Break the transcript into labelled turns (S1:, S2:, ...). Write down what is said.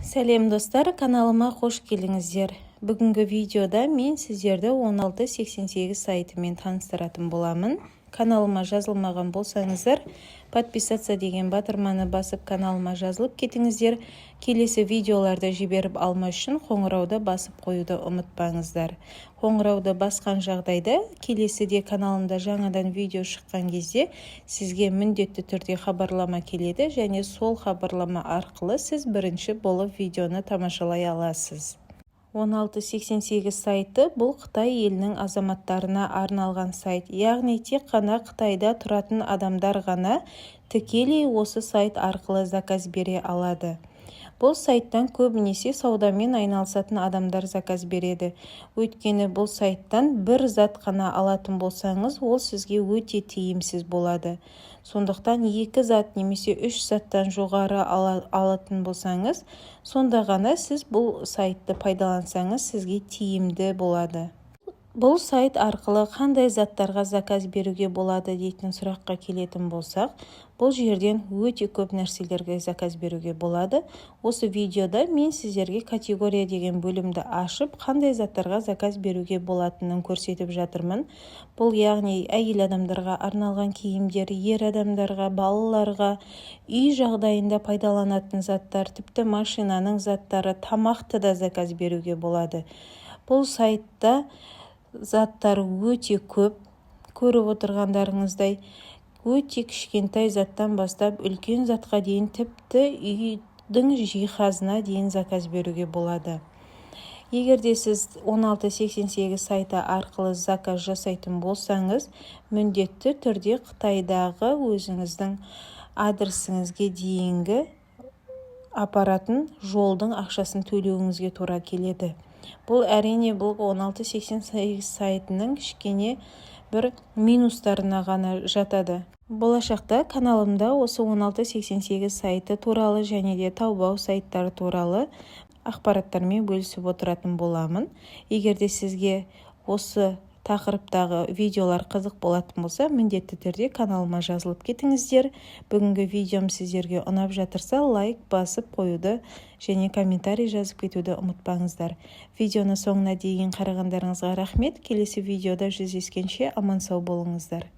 S1: Сәлем, достар! Каналыма қош келдіңіздер! Бүгінгі видеода мен сіздерді 1688 сайтымен таныстыратын боламын. Каналыма жазылмаған болсаңыздар, «Подписаться» деген батырманы басып, каналыма жазылып кетіңіздер. Келесі видеоларды жіберіп алмас үшін қоңырауды басып қоюды ұмытпаңыздар. Қоңырауды басқан жағдайда келесіде каналымда жаңадан видео шыққан кезде сізге міндетті түрде хабарлама келеді және сол хабарлама арқылы сіз бірінші болып видеоны тамашалай аласыз. 1688 сайты бұл Қытай елінің азаматтарына арналған сайт, яғни тек қана Қытайда тұратын адамдар ғана тікелей осы сайт арқылы заказ бере алады. Бұл сайттан көбінесе саудамен айналысатын адамдар заказ береді, өйткені бұл сайттан бір зат қана алатын болсаңыз, ол сізге өте тиімсіз болады. Сондықтан екі зат немесе үш заттан жоғары алатын болсаңыз, сонда ғана сіз бұл сайтты пайдалансаңыз, сізге тиімді болады. Бұл сайт арқылы қандай заттарға заказ беруге болады дейтін сұраққа келетін болсақ, бұл жерден өте көп нәрселерге заказ беруге болады. Осы видеода мен сіздерге «Категория» деген бөлімді ашып, қандай заттарға заказ беруге болатынын көрсетіп жатырмын. Бұл, яғни, әйел адамдарға арналған киімдер, ер адамдарға, балаларға, үй жағдайында пайдаланатын заттар, тіпті машинаның заттары, тамақты да заказ беруге болады. Бұл сайтта заттар өте көп. Көріп отырғандарыңыздай, өте кішкентай заттан бастап үлкен затқа дейін, тіпті үйдің жиһазына дейін заказ беруге болады. Егер де сіз 1688 сайты арқылы заказ жасайтын болсаңыз, міндетті түрде Қытайдағы өзіңіздің адресіңізге дейінгі апаратын жолдың ақшасын төлеуіңізге тура келеді. Бұл, әрине, бұл 1688 сайтының кішкене бір минустарына ғана жатады. Болашақта каналымда осы 1688 сайты туралы және де Таобао сайттары туралы ақпараттармен бөлісіп отыратын боламын. Егер де сізге осы тақырыптағы видеолар қызық болатын болса, міндетті түрде каналыма жазылып кетіңіздер. Бүгінгі видеом сіздерге ұнап жатырса, лайк басып қоюды және комментарий жазып кетуді ұмытпаңыздар. Видеоны соңына дейін қарағандарыңызға рахмет! Келесі видеода жүздескенше аман-сау болыңыздар!